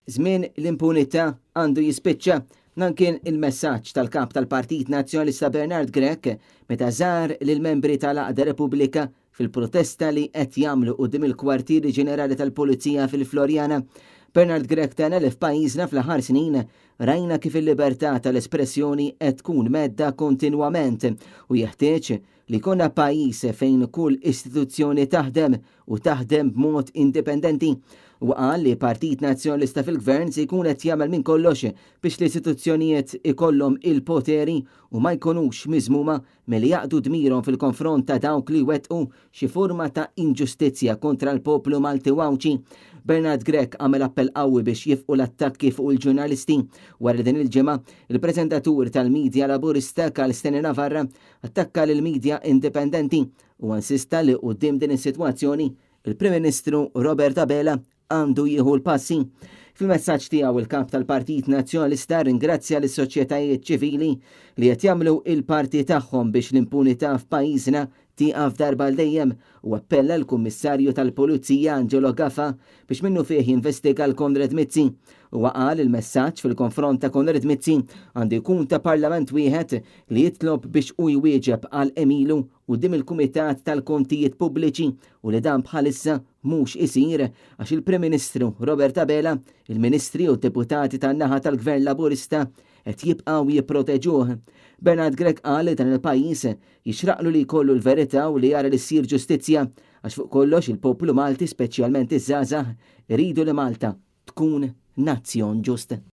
Żmien l-impunità għandu jispiċċa. Dan kien il-messaġġ tal-Kap tal-Partit Nazzjonalista Bernard Grech meta żar lill-membri tal-Għaqda Repubblika fil-protesta li qed jagħmlu quddiem il-Kwartieri Ġenerali tal-Pulizija fil-Floriana. Bernard Grech tenna li f'pajjiżna fl-aħħar snin rajna kif il-libertà tal-espressjoni qed tkun mhedda kontinwament u jeħtieġ li jkollna pajjiż fejn kull istituzzjoni taħdem u taħdem b'mod indipendenti. Huwa qal li Partit Nazzjonalista fil-Gvern se jkun qed jagħmel minn kollox biex l-istituzzjonijiet ikollhom il-poteri u ma jkunux miżmuma milli jaqdu dmirhom fil-konfront ta' dawk li jwettqu xi forma ta' inġustizzja kontra l-poplu Malti u Għawdxi. Bernard Grech għamel appell qawwi biex jifqu l-attakki fuq il-ġurnalisti wara li din il-ġimgħa il-preżentatur tal-media Laburista Karl Stanley Navarra attakka lill-media indipendenti. Huwa insista li quddiem din is-sitwazzjoni, il-Prim Ministru Robert Abela għandu jieħu l-passi. Fil-messaġġ tiegħu il-Kap tal-Partit Nazzjonalista ringrazzja lis-soċjetajiet ċivili li qed jagħmlu il-parti tagħhom biex l-impunità f'pajjiżna tieqaf darba għal dejjem u appella l-Kummissarju tal-Pulizija Angelo Gafa biex minnufih jinvestiga l Konrad Mizzi. Huwa qal il-messaġġ fil-konfront ta' Konrad Mizzi għandu jkun ta' parlament wieħed li jitlob biex hu jwieġeb għal għemilu quddiem il-Kumitat tal-Kontijiet Pubbliċi u li dan bħalissa mhux isir għax il-Prim Ministru Robert Abela, il-Ministri u d-Deputati tan-naħa tal-Gvern Laburista qed jibqgħu jipproteġuh. Bernard Grech qal li dan il-pajjiż jixraqlu li jkollu l-verità u li jara li ssir ġustizzja għax fuq kollox il-poplu Malti speċjalment iż-żgħażagħ iridu li Malta tkun nazzjon ġust.